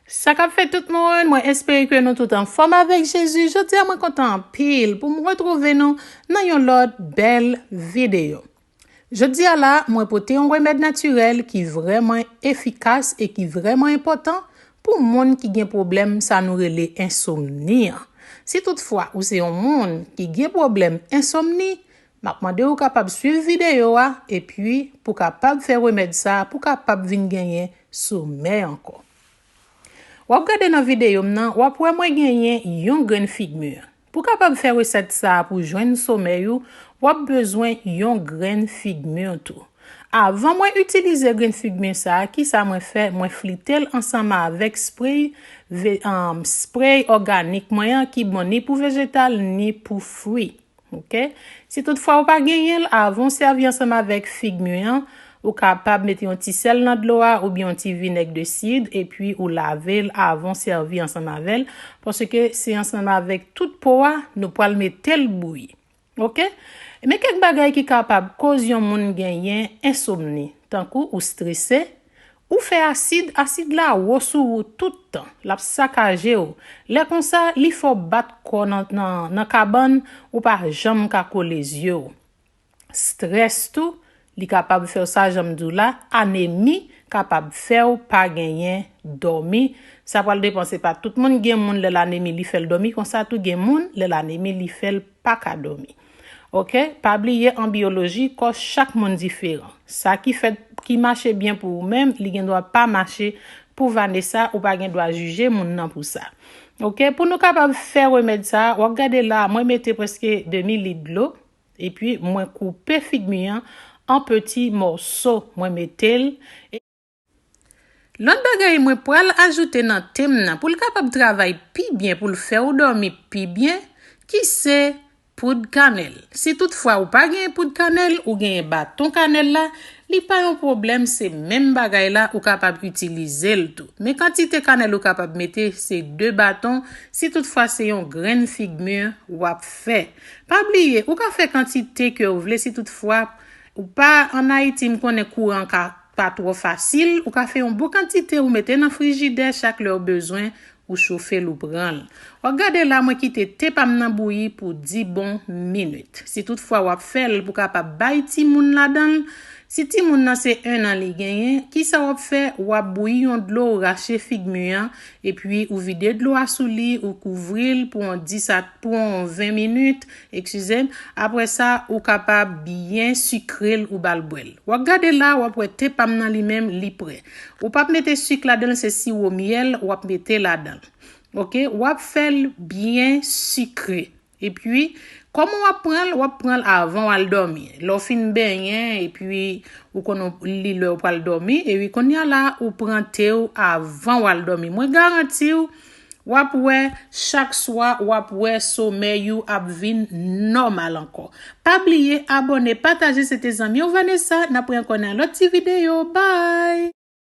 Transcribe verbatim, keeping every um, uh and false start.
Sa k ap fèt tout moun, mwen espere ke nou tout anfòm avèk Jezi. Jodi a mwen kontan anpil pou m retwouve nou nan yon lòt bèl videyo. Jodi a la, mwen pote yon remèd natirèl ki vrèman efikas e ki vrèman enpòtan pou moun ki gen pwoblèm sa nou rele ensomni an. Si toutfwa ou se yon moun ki gen pwoblèm ensomni, m ap mande ou kapab swiv videyo a epi pou kapab fè remèd sa pou kapab vin genyen somèy ankò. W ap gade nan videyo m nan, w ap wè mwen genyen yon grenn figmi. Pou kapab fè resèt sa a pou jwenn somèy ou, w ap bezwen yon grenn figmi tou. Avan mwen itilize grenn figmi sa a, kisa mwen fè? Mwen flite l ansanm avèk spray, ve- um, spray òganik mwen an ki bon ni pou vejetal ni pou fwi. Ok? Si toutfwa ou pa genyen l, avan w sèvi ansanm avèk figmi an, ou kapab mete yon ti sèl nan dlo a oubyen yon ti vinèg de sid, epi ou lave l avan w sèvi ansanm avè l, paske se ansanm avèk tout po a nou pral mete l bouyi. Ok? Men kèk bagay ki kapab koz yon moun genyen ensomni, tankou ou strese, ou fè asid, asid la wo sou ou tout tan, l ap sakaje w. Lè konsa, li fè w bat kò nan, nan, nan kabann, ou pa janm ka kole zye w. Strès tou, li kapab fè w sa jan m di w la, anemi kapab fè w pa genyen dòmi. Sa pral depann, se pa tout moun, gen moun lè l anemi li fè l dòmi, konsa tou gen moun lè l anemi li fè l pa ka dòmi. Ok? Pa bliye an biyoloji, kò chak moun diferan. Sa ki fèt, ki mache byen pou ou menm, li gen dwa pa mache pou Vanessa, ou pa gen dwa jije moun nan pou sa. Ok? Pou nou kapab fè remèd sa, w ap gade la, mwen mete prèske demi lit dlo, epi mwen koupe figmi an an peti mòso, mwen mete l. Lòt bagay mwen pral ajoute nan te m nan pou l kapab travay pi byen, pou l fè w dòmi pi byen, ki se poud kanèl. Si toutfwa ou pa genyen poud kanèl, ou genyen baton kanèl la, li pa yon pwoblèm, se menm bagay la, ou kapab itilize l tou. Men kantite kanèl ou kapab mete, se de baton, si toutfwa se yon grenn figmi w ap fè. Pa bliye, ou ka fè kantite ke w vle, si toutfwa ou pa an Ayiti, m konnen kouran ka pa twò fasil, ou ka fè yon bon kantite, ou mete nan frijidè, chak lè w bezwen, ou chofe l, ou pran l. W ap gade la, mwen kite te pa m nan bouyi pou dis bon minit. Si toutfwa w ap fè l pou kapab bay timoun ladan l, si timoun nan se en an li genyen, kisa w ap fè? W ap bouyi yon dlo, ou rache figmi an, epi ou vide dlo a sou li, ou kouvri l pou yon dis a, pou yon ven minit, eskize m. Apre sa, ou kapab byen sikre l, ou ba l bwè l. W ap gade la, w ap wè te pa m nan li menm, li prè. Ou p ap mete sik ladan l, se siwo myèl w ap mete ladan l. Ok, w ap fè l byen sikre. Epi, kòman w ap pran l? W ap pran l avan w al dòmi. Lè w fin benyen, epi ou konn li lè w pral dòmi, epi kounye a la, ou pran te w avan w al dòmi. Mwen garanti w, w ap wè chak swa, w ap wè somèy ou ap vin nòmal ankò. Pa bliye abòne, pataje, se te zanmi w Vanessa, n ap wè ankò nan lòt ti videyo. Bye!